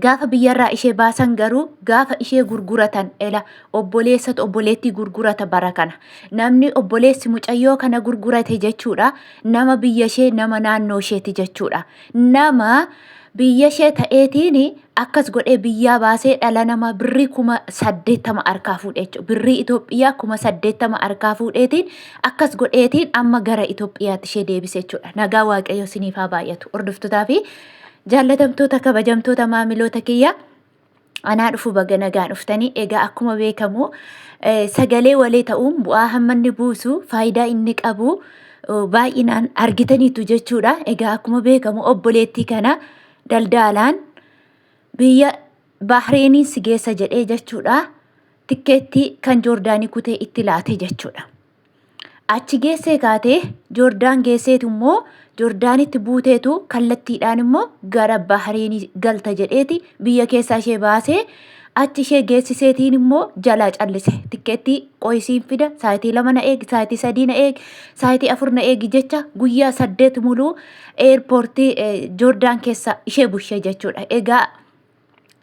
Gaafa biyyarraa ishee baasan garuu gaafa ishee gurguratan ela obboleessatu obboleettii gurgurata bara kana. Namni obboleessi mucayyoo kana gurgurate jechuudha nama biyya ishee nama naannoo isheeti jechuudha. Nama biyya ishee ta'eetiin akkas godhee biyyaa baasee dhala namaa birrii 80,000 harkaa fuudhe jechuudha. Birrii Itoophiyaa 80,000 harkaa fuudheetiin akkas godheetiin amma gara Itoophiyaatti ishee deebise jechuudha. Nagaa Waaqayyo isiniif haa baay'atu. Hordoftotaa fi jaallatamtoota kabajamtoota maamiloota kiyya anaa dhufu baga nagaan dhuftanii. Egaa akkuma beekamu sagalee walii ta'uun bu'aa hamma inni buusu faayidaa inni qabu baay'inaan argitaniitu jechuudha. Egaa akkuma beekamu obboleettii kana daldaalaan biyya Baahreeniin si geessa jedhee jechuudha. Tikkeettii kan Joordaanii kutee itti laate jechuudha. Achi geessee kaatee Joordaan geesseetu immoo Joordaanitti buuteetu kallattiidhaan immoo gara Bahreenii galta jedheeti biyya keessaa ishee baasee achi ishee geessiseetiin immoo jalaa callise. Tikkeettii qoyisiin fida saayitii 2 na eegi, saayitii 3 na eegi, saayitii 4 na eegi jecha guyyaa 8 muluu eerpoortii Joordaan keessa ishee bushee jechuudha. Egaa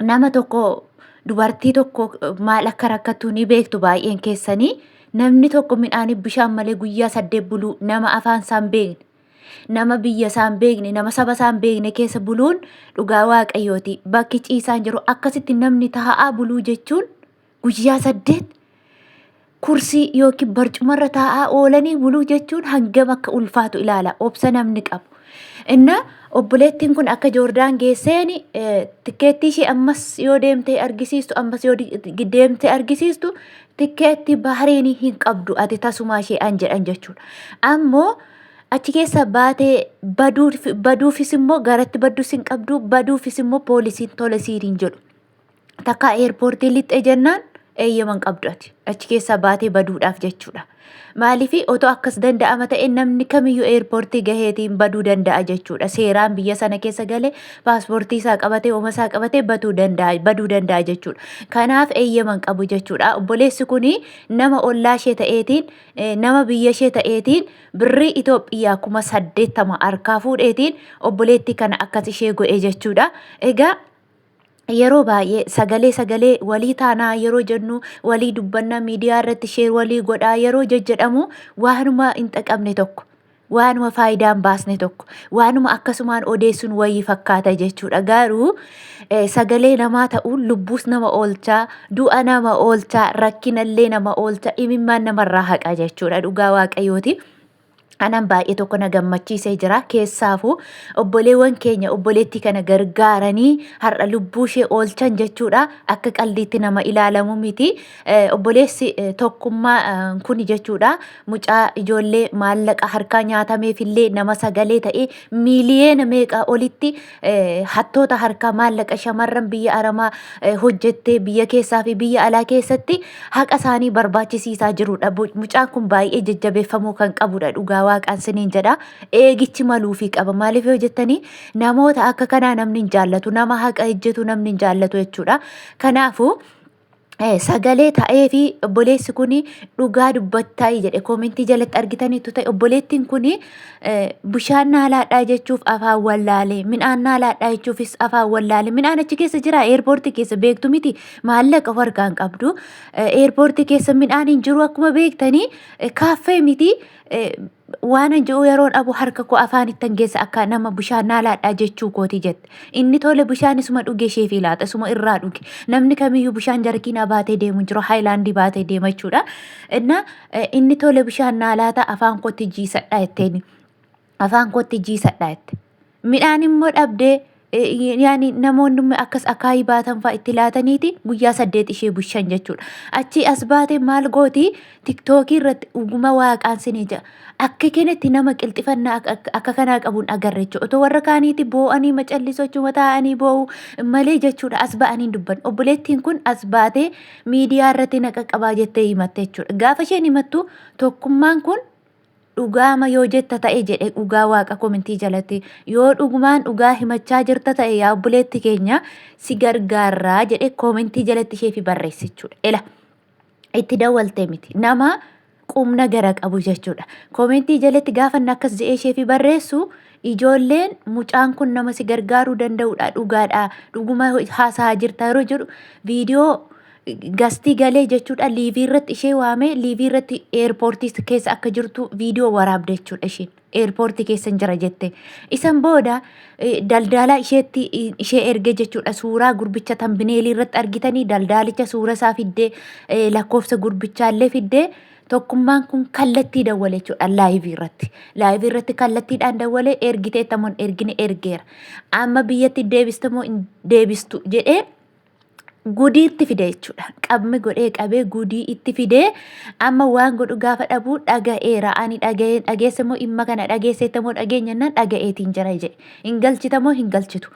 nama tokko dubartii tokko maal akka rakkattu ni beektu baay'een keessanii. Namni tokko midhaanii bishaan malee guyyaa 8 buluu, nama afaan isaa hin beekne, nama biyya isaa hin beekne, nama saba isaa hin beekne keessa buluun dhugaa waaqayyooti. Bakki ciisaan jiru akkasitti namni taa'aa buluu jechuun guyyaa 8 kursii yookiin barcumarra taa'aa oolanii buluu jechuun hangam akka ulfaatu ilaala obsa namni qabu. Inna obboleettiin kun akka Joordaan geesseen tikkeettii ishee ammas yoo deemtee argisiistu, ammas yoo deemtee argisiistu tikkeettii Bahareenii hin qabdu ati tasumaa ishee an jedhan jechuudha. Ammoo achi keessa baatee baduufis immoo garatti baddus hin qabdu, baduufis immoo poolisiin tole siin hin jedhu. Takkaa eerpoortii lixxe jennaan eeyyama hin qabdu ati achi keessaa baatee baduudhaaf jechuudha. Maaliif otoo akkas danda'ama ta'e namni kamiyyuu eerpoortii gaheetiin baduu danda'a jechuudha. Seeraan biyya sana keessa galee paaspoortii isaa qabatee oma isaa qabatee baduu danda'a baduu danda'a jechuudha. Kanaaf eeyyama hin qabu jechuudha. Obboleessi kun nama ollaa ishee ta'eetiin nama biyya ishee ta'eetiin birrii Itoophiyaa 80,000 harkaa fuudheetiin obboleettii kana akkas ishee godhe jechuudha. Egaa yeroo baay'ee sagalee sagalee walii taanaa yeroo jennu, walii dubbannaa, miidiyaa irratti sheer walii godhaa yeroo jejjedhamu waanuma hin xaqabne tokko, waanuma faayidaa hin baasne tokko, waanuma akkasumaan odeessuun wayii fakkaata jechuudha. Garuu sagalee namaa ta'uun lubbuus nama oolchaa, du'a nama oolchaa, rakkinallee nama oolchaa, imimmaan namarraa haqa jechuudha dhugaa waaqayyooti. Anan baay'ee tokko na gammachiisee jira. Keessaafuu obboleewwan keenya obboleettii kana gargaaranii har'a lubbuu ishee oolchan jechuudha. Akka qaldiitti nama ilaalamu miti. Obboleessi tokkummaa kun jechuudha. Mucaa ijoollee maallaqa harkaa nyaatameefillee nama sagalee ta'ee miiliyoona meeqaa olitti hattoota harkaa maallaqa shamarran biyya aramaa hojjettee biyya keessaa fi biyya alaa keessatti haqa isaanii barbaachisiisaa jirudha. Mucaan kun baay'ee jajjabeeffamuu kan qabudha dhugaa waaqaan siniin jedha. Eegichi maluufii qaba. Maaliif yoo jettanii namoota akka kanaa namni hin jaallatu. Nama haqa ejjetu namni hin jaallatu jechuudha. Kanaafuu sagalee ta'ee fi obboleessi kun dhugaa dubbattaayi jedhe koomentii jalatti argitaniitu ta'e. Obboleettiin kun bishaan naalaadhaa jechuuf afaan wallaalee, midhaan naalaadhaa jechuufis afaan wallaalee. Midhaan achi keessa jira eerpoortii keessa beektu miti, maallaqa of harkaa hin qabdu, eerpoortii keessa midhaan hin jiru akkuma beektanii, kaaffee miti. Waan an jedhu yeroo dhabu harka koo afaan ittan geessa akka nama bishaan naalaadhaa jechuu kooti jette. Inni tole bishaan isuma dhuge ishee fi laata isuma irraa dhuge. Namni kamiyyuu bishaan jarkiinaa baatee deemu hin jiru, haayilaandii baatee deema jechuudha. Inna inni tole bishaan naalaata afaan kootti jiisadhaa jetteeni. Afaan kootti jiisadhaa jette. Midhaan immoo dhabdee yaani namoonni immoo akkas akaayii baatan fa'a itti laataniiti guyyaa 8 ishee bushan jechuudha. Achii as baate maal gooti tiktookii irratti dhuguma waaqaan sinii jedha. Akka kanatti nama qilxifannaa akka kanaa qabuun agarre jechuudha. Otoo warra kaaniiti boo'anii macallisoo achuma taa'anii boo'u malee jechuudha as ba'anii hin dubban. Obboleettiin kun as baatee miidiyaa irratti na qaqqabaa jettee himatte jechuudha. Gaafa isheen himattu tokkummaan kun dhugaama yoo jetta ta'e jedhe dhugaa waaqa komentii jalatti yoo dhugumaan dhugaa himachaa jirta ta'e yaa obboleetti keenya si gargaarraa jedhe komentii jalatti isheefi barreesse jechuudha. Ela itti dawwalte miti nama qubna gara qabu jechuudha. Komentii jalatti gaafa inni akkas jedhee isheefi barreessu Ijoolleen mucaan kun nama si gargaaruu danda'udha dhugaadha dhuguma haasa'aa jirta yeroo jedhu viidiyoo gastii galee jechuudha liivii irratti ishee waamee liivii irratti eerpoortii keessa akka jirtu viidiyoo waraabde jechuudha isheen eerpoortii keessa hin jira jette. Isan booda daldaalaa isheetti ishee erge jechuudha suuraa gurbicha tambineelii irratti argitanii daldaalicha suura isaa fiddee lakkoofsa gurbichaallee fiddee Tokkummaan kun kallattii dawwale jechuudha laayivii irratti. Laayivii irratti kallattiidhaan dawwale ergiteetta moo hin ergine ergeera. Amma biyyatti deebiste moo hin deebistu jedhee gudii itti fide jechuudha. Qabmi godhee qabee gudii itti fidee amma waan godhu gaafa dhabuu dhaga'eera. Ani dhaga'ee dhageesse moo dhimma kana dhageesseetta moo dhageenyannaan dhaga'eetiin jira jedhe. Hin galchita moo hin galchitu.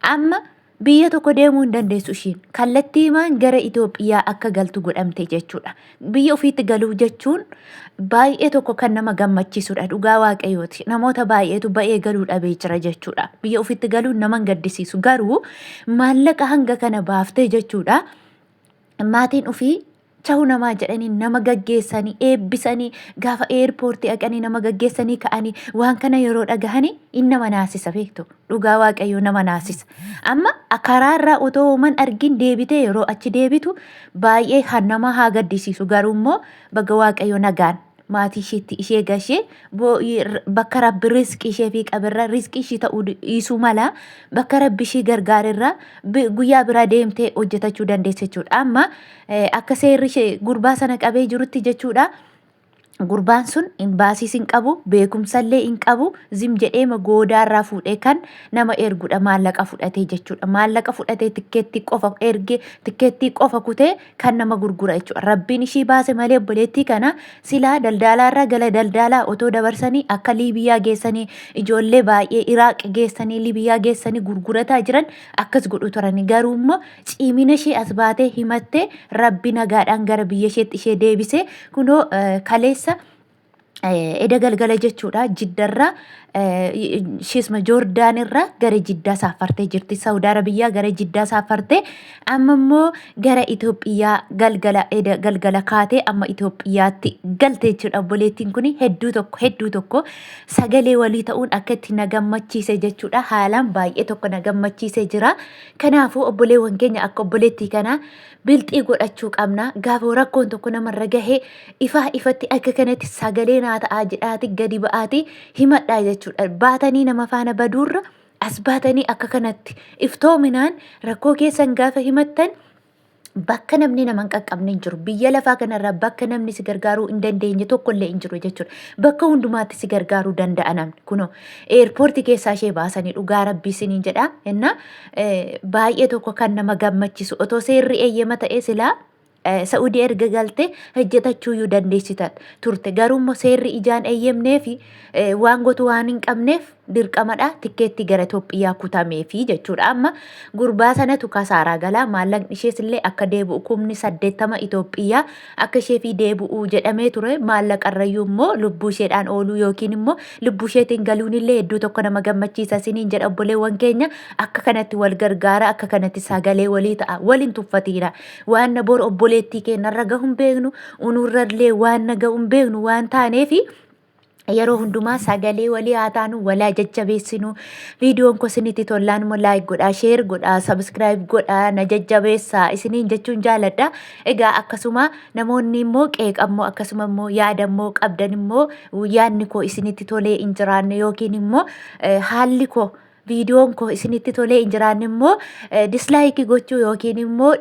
Amma biyya tokko deemuu hin dandeessu ishiin. Kallattiimaan gara Itoophiyaa akka galtu godhamte jechuudha. Biyya ofiitti galuu jechuun baay'ee tokko kan nama gammachiisudha. Dhugaa waaqayyooti. Namoota baay'eetu ba'ee galuu dhabee jira jechuudha. Biyya ofiitti galuun nama hin gaddisiisu. Garuu maallaqa hanga kana baaftee jechuudha. Maatiin ofii Chawu namaa jedhanii nama gaggeessanii eebbisanii gaafa eerpoortii dhaqanii nama gaggeessanii ka'anii waan kana yeroo dhagahanii in nama naasisa beektu dhugaa waaqayyoo nama naasisa. Amma karaarraa otoo homan argin deebitee yeroo achi deebitu baay'ee nama haa gaddisiisu garuu immoo baga waaqayyo nagaan maatii isheetti ishee gashee bakka rabbi riizqii ishee fi qabirra riizqii ishii ta'uu dhiisuu mala bakka rabbi ishii gargaarerra guyyaa biraa deemtee hojjetachuu dandeessa jechuudha. Amma akka seerri ishee gurbaa sana qabee jirutti jechuudha. Gurbaan sun imbaasiis hin qabu, beekumsallee hin qabu, zim jedheema goodaarraa fuudhee kan nama ergudha maallaqa fudhatee jechuudha. Maallaqa fudhatee tikkeettii qofa ergee tikkeettii qofa kutee kan nama gurgura jechuudha. Rabbiin ishii baase malee obboleettii kana silaa daldaalaarraa gala daldaalaa otoo dabarsanii akka Liibiyaa geessanii ijoollee baay'ee Iraaq geessanii Liibiyaa geessanii gurgurataa jiran akkas godhu turani. Garuu immoo cimina ishee as baatee himattee Rabbi nagaadhaan gara biyya isheetti ishee deebise kunoo kaleessa eda galgala jechuudha jiddarraa isheesuma joordaanirraa gara jiddaa saaffartee jirti saawud arabiyyaa gara jiddaa saaffartee amma immoo gara Itoophiyaa galgala eda galgala kaatee amma Itoophiyaatti galte jechuudha obboleettiin kun hedduu tokko hedduu tokko sagalee walii ta'uun akka itti na gammachiise jechuudha haalaan baay'ee tokko na gammachiise jira kanaafuu obboleewwan keenya akka obboleettii kanaa bilxii godhachuu qabna. Gaafa rakkoon tokko namarra gahe ifaa ifatti akka kanatti sagalee naa ta'aa jedhaati gadi ba'aati himadhaa jechuudha. Baatanii nama faana baduurra as baatanii akka kanatti iftoominaan rakkoo keessan gaafa himattan bakka namni nama hin qaqqabne hin jiru. Biyya lafaa kanarraa bakka namni si gargaaruu hin dandeenye tokkollee hin jiru jechuudha. Bakka hundumaatti si gargaaruu danda'a namni. Kunoo eerpoortii keessaa ishee baasanii dhugaa rabbii isiniin jedha. Innaa baay'ee tokko kan nama gammachiisu otoo seerri eeyyama ta'ee silaa Sa'udii erga galte hojjetachuuyyuu dandeessitan turte garuu immoo seerri ijaan eeyyamnee fi waan gotu waan hin qabneef dirqamadha tikkeetti gara Itoophiyaa kutameefi jechuudha amma gurbaa sanatu kasaaraa galaa maallaqni ishees illee akka deebi'u kumni 80 Itoophiyaa akka isheefii deebi'u jedhamee ture maallaqarrayyuu immoo lubbuu isheedhaan ooluu yookiin immoo lubbuu isheetiin galuun illee hedduu tokko nama gammachiisa isiniin jedha obboleewwan keenya akka kanatti wal gargaara akka kanatti sagalee walii ta'a wal hin tuffatiina waan na bor obboleettii keenyarra gahu hin beeknu unurrallee waan na gahu hin beeknu waan taaneefi yeroo hundumaa sagalee walii haa taanu walaa jajjabeessinu viidiyoon koo isinitti tollaan immoo laayik godhaa sheer godhaa sabiskiraayib godhaa na jajjabeessaa isiniin jechuun jaaladha egaa akkasuma namoonni immoo qeeqa immoo akkasuma immoo yaada immoo qabdan immoo yaadni koo isinitti tolee hin jiraanne yookiin immoo haalli koo viidiyoon koo isinitti tolee hin jiraanne immoo dislaayikii gochuu yookiin immoo